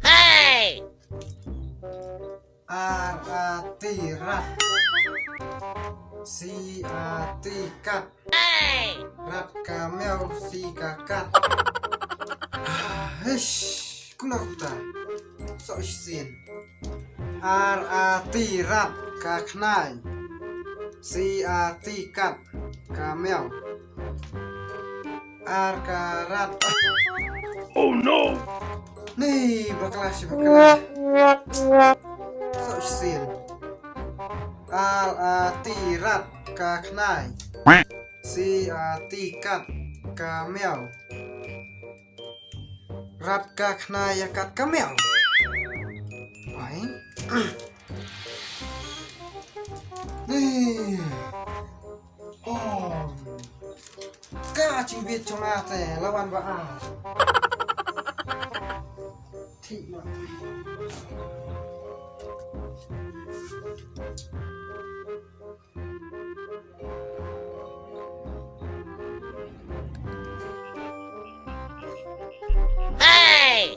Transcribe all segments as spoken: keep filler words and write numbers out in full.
Hey! R A T rat. C A T kat. Hey! Rat ka miaw, C ka kat. Hish, kumno kumta. Sok shisien. R A T rat ka khnai. C A T kat ka miaw. R ka rat. Oh no! Ni bakla shi bakla. Sok shisien. R A T rat ka khnai. C A T kat ka miaw. Rat ka khnai ïa kat ka miaw. Ai. Ni. Oh. Ka jingbit jong nga te la wan ba a. Thik ma. Hey!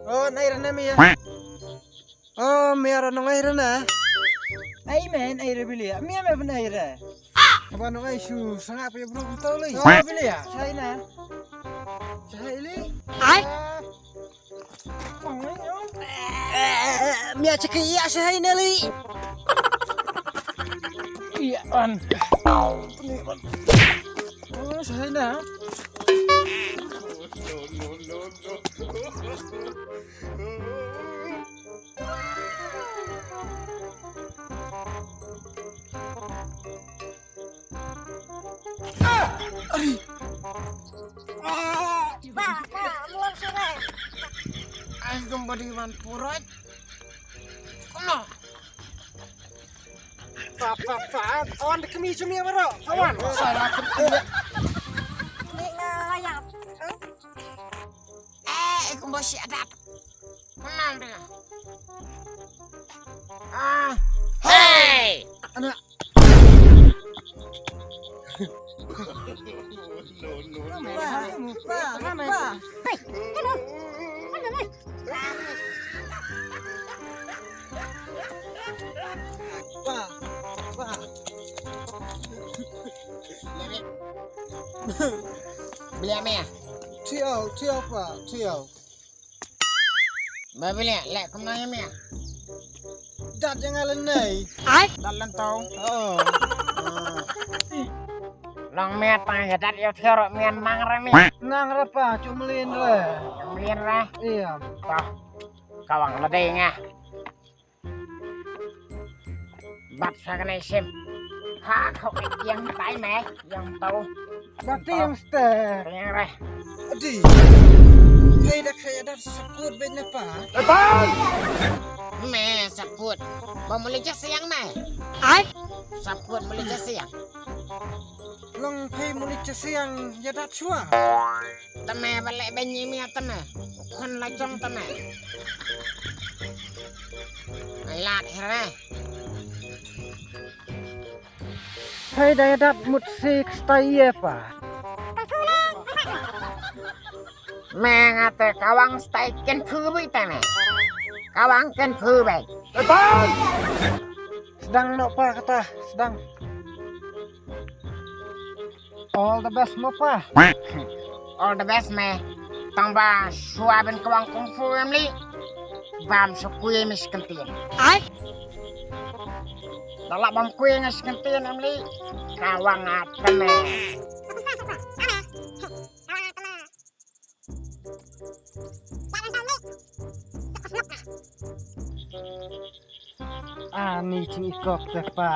Oh, nai rana mia. Oh, mia rana ngai rana. Ai men, ai re bilia. Mia me ben ai re. Ba nong ai shu sanga pe bro kumto li. Oh, bilia. China. Chai li. Ai. Mia chiki ya sahai neli. Iya an. Oh, sahai na. Ah! Ari! Ah! Ba, ba, mulang sore. Ai, gembadi wan purat. Kono. Pa, pa, pa, on the kami sumi baro. Kawan. Salah penting. Ni ngayap. Eh, kumbo si adat. Menang dia. Ah. Hey! Anak. Beli ame ya? Thiaw, thiaw pa, thiaw. Ba beli lek kumno ame ya? Dat jang alen nei. Ai? Dat lan tau. Oh. Long me tang ya dat yo thiaw ro me nang re me. Nang re pa, chu mlien re. Mlien re. Iya. Tau. Kawang ladei nga. Bat sa kane sim. Ha khok yang tai me yang tau. Bat yang ste. Yang re. Adi. Hei da kaya da sakut bet na pa. Me sakut. Ba muli ja siang me. Ai. Sakut muli ja siang. Long phei muli ja siang ya dat chua. Tame ba leh ben yi mia tame. Khon la jong tame. Ai lat hera. Hai dai dat mut sik stai ye pa. Me nga te kawang stai ken phu bi tame. Kawang ken phu bi. Sedang no pa kata sedang. All the best mo pa. All the best me. Tang ba shuwa ben kawang kung fu em li. Bam shu kui me shkentien. Ai. Dala bam kui me shkentien em li. Kawang atame. Ani ching ikop te pa.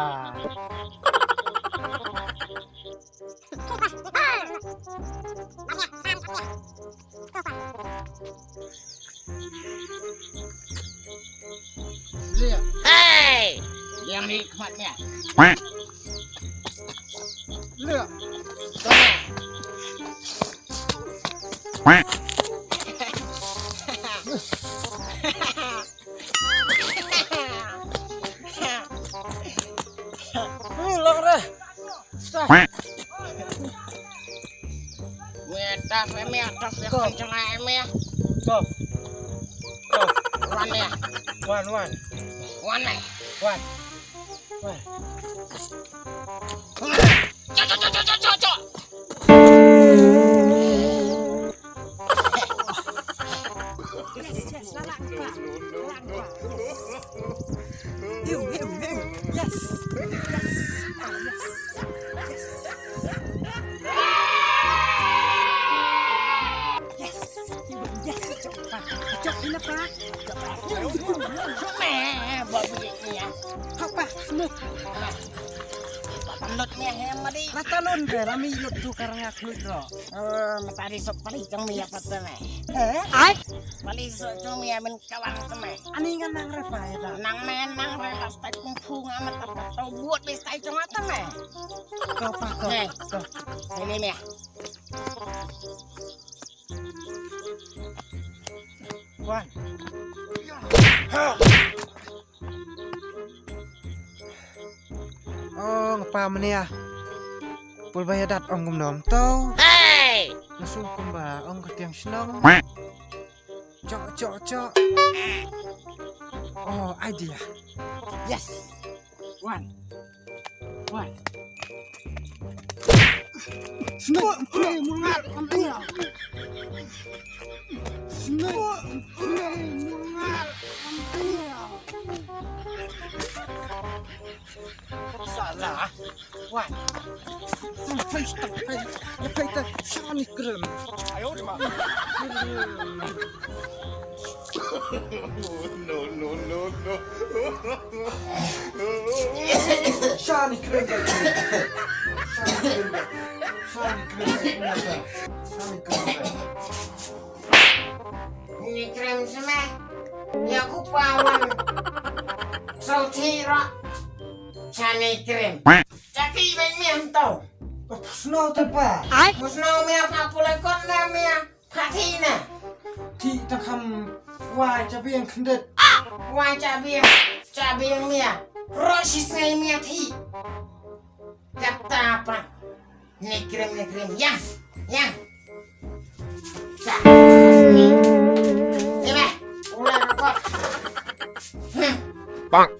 Lia. Hey! Yang ni khmat nia. Lia. Ni long re. Tough ya. Go. Kan jong ai me. Go. Go. Wan ya. Wan, wan. Wan eh. Wan. Wan. Cok, cok, cok, cok, cok, cok. Yes, yes, la la. La la. Hiu, hiu, hiu. Yes. Yes. Ah, yes. Yes. Yes. Yes. Jop, pa. Jop, ina, pa. Jop, pa. Jop, me, babi ni, ya. Hop, pa. Smoke. Pynlut me, hem, madi. Rata lun, be, rami lut tu karang ak lut ro. Oh, matari sok pali jong me, ya, patene. Eh? Ai? Pali sok jong me, ya, men Kawang teme. Ani nga nang re pa ita. Nang me nang re pa stai kung fu nga mat apa tau buat me stai jong ata me. Ko pa ko. Hey. Ko. Ini me. Wan. Oh, ngapa menia? Pul ba ïa dat ong kumno to. Hey! Nga shu kumba ong ka tiang shnong. Chok, chok, chok. Oh, idea. Yes. One. One. Snow, play, mulngal, kampia. Snow, play, mulngal, kampia. Salah. Wan. Tang phai, tang phai. Ïa phai ta shani krem. Ayo di ma. No, no, no, no. Shani krem. Shani krem. Shani krem. Shani krem. Ni krem sma. Ïa ku pawan. Salty ro. Shani krem. Chaki beng miam to. Snow te pa. Ai. Snow miam pa pule kon na miam. Pati na. Ti ta kham. Wai cha biang khndet. Wai cha biang. Cha biang miam. Ro shi sngai miam ti. Kata pa. Ni krem, ni krem. Yang. Yang. Sa. Ni. Ni ba. Ule rokok. Hmm. Bang.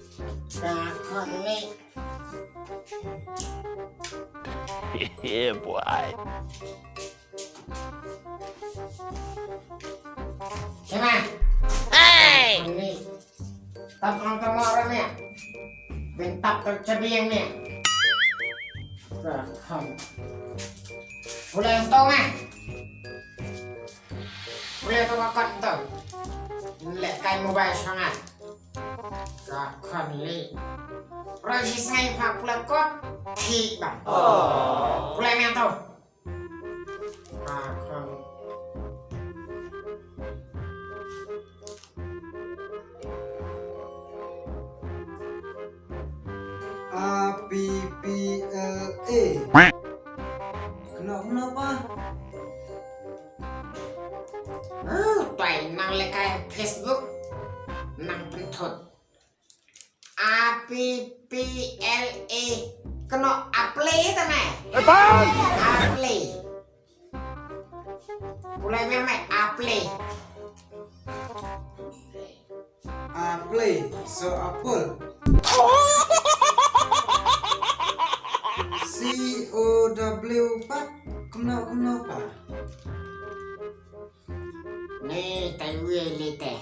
Rokok ni. Yeah, boy. Shema. Hey! Ani. Tap tang tang orang ni. Bintap tercebing ni. Raham. Boleh entong eh. Boleh tu kakak tu. Lek kai mobile sangat. Ka khon li. Roi shi sngai pha pula kot. Thi bang. Pula meng to. Ka khon. A P P L A. Kena, kena apa? Ah, tai nang lehkai Facebook. Nang pynthut. A P P L A. Kena Apple tang eh. Apple. Pulai mem eh Apple. Apple, so apple. C O W pa, kumno, kumno pa. Ni tai wi li te.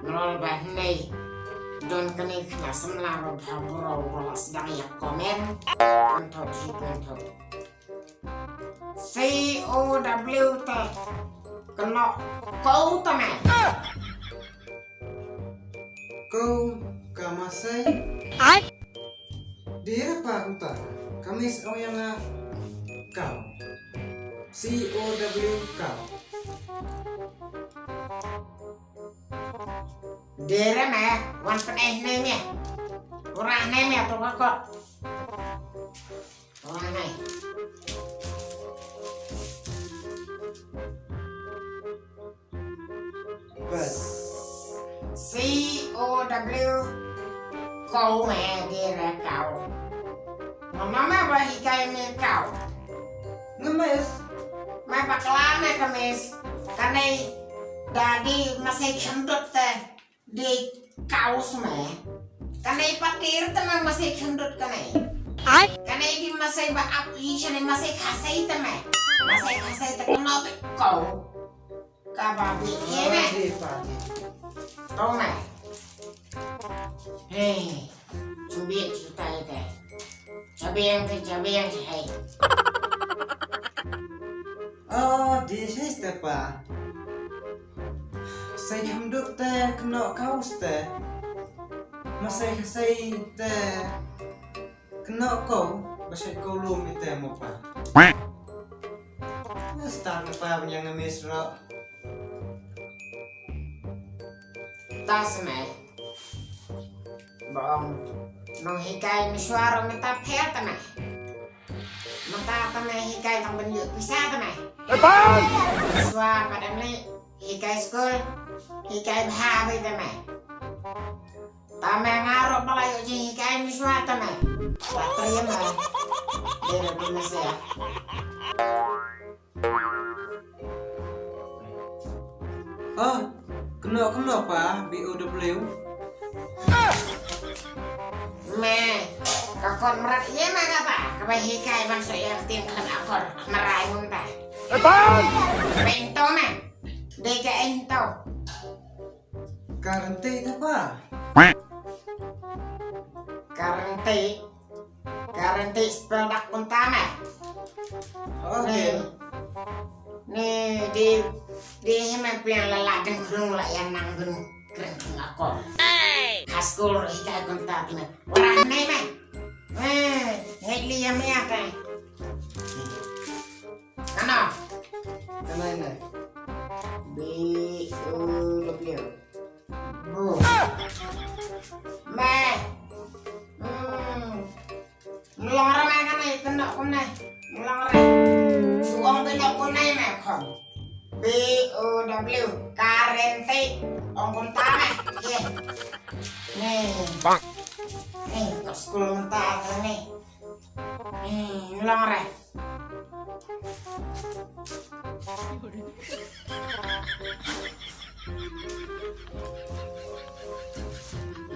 Nol ba nei. Don kane kna samla ba bha bro ba la sdang ïa comment. Kan thot ji kan thot. C O W te. Kena kau tame. Kau ka masai. Ai. Dira pa uta. Kamis au yang a kau. C O W kau. Dira me wan pen eh ne me. Ora ne me to ka kot. Ora ne. Bas. C O W. Kau me dira kau. Mama ma ba hikai me kau. Ngemes. Ai bakla me ka miss. Kane da dei masai kham dud te dei cows me. Kane patir te me masai kham dud kane. Ai. Kane dei masai ba ap i shane masai khasai te me. Masai khasai te kano te kau. Ka ba bi ye me. Dei pa dei. To me. Hey. Chubiet chutai te. Chabiang te chabiang te hey. Oh, this is the pa. Sai kham dud te kano cows te. Masai khasai te kano kau ba sai kau lum ite mo pa. Star na pa ban ïa nga miss ro. Tas me. Bong. Nong hikai mishwar mynta pher ta me. Mynta ta me hikai tang ban ïoh pisa ta me. Mishwar ka dang li hikai skul. Hikai bha bai ta me. Ta me nga ruh ba la ïoh jinghikai mishwar ta me. Ba triem me. Dei na pun masa. Oh, keno keno pa B O W. Me, ka kot mrad ïa me kata, kaba hikai ban sa ïa ktien khlem akor, mrai mun ta. Epan! Ba ento me, dei ka ento. Karenti te pa. Karenti. Karenti spell dak kumta me. Okay. Ni, ni di di hi me pliang la la deng krung la ïa nang gun krung krung akor. High school hi kai kumta me. Warah ne me. Eh, ngek li ya me ya kai. Kano? Kano ine? B O W. Bu. Me. Hmm. Mlong ra me kane, kano kumne. Mlong ra. Su ong kano kumne me khon. B O W. Karenti. Ong kumta me. Ye. Ni. Bang. Ni, ka skul mynta kane. Hmm, long re.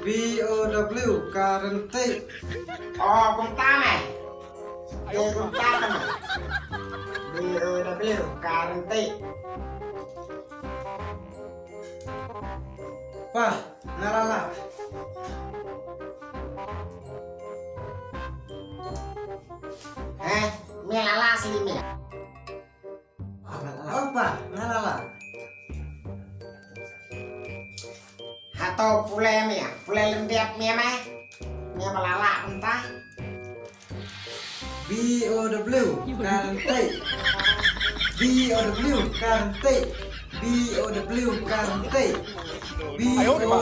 B O W, karenti. Oh, kumta me. Eh, kumta me. B O W, karenti. Pa, nga la lah. Eh, me la lah sih me. Oh, pa, nga la lah. Hato pule me, pule lyndet me me. Me ba la lah mynta. B O W, karenti. B O W, karenti. B O W, karenti. B O W.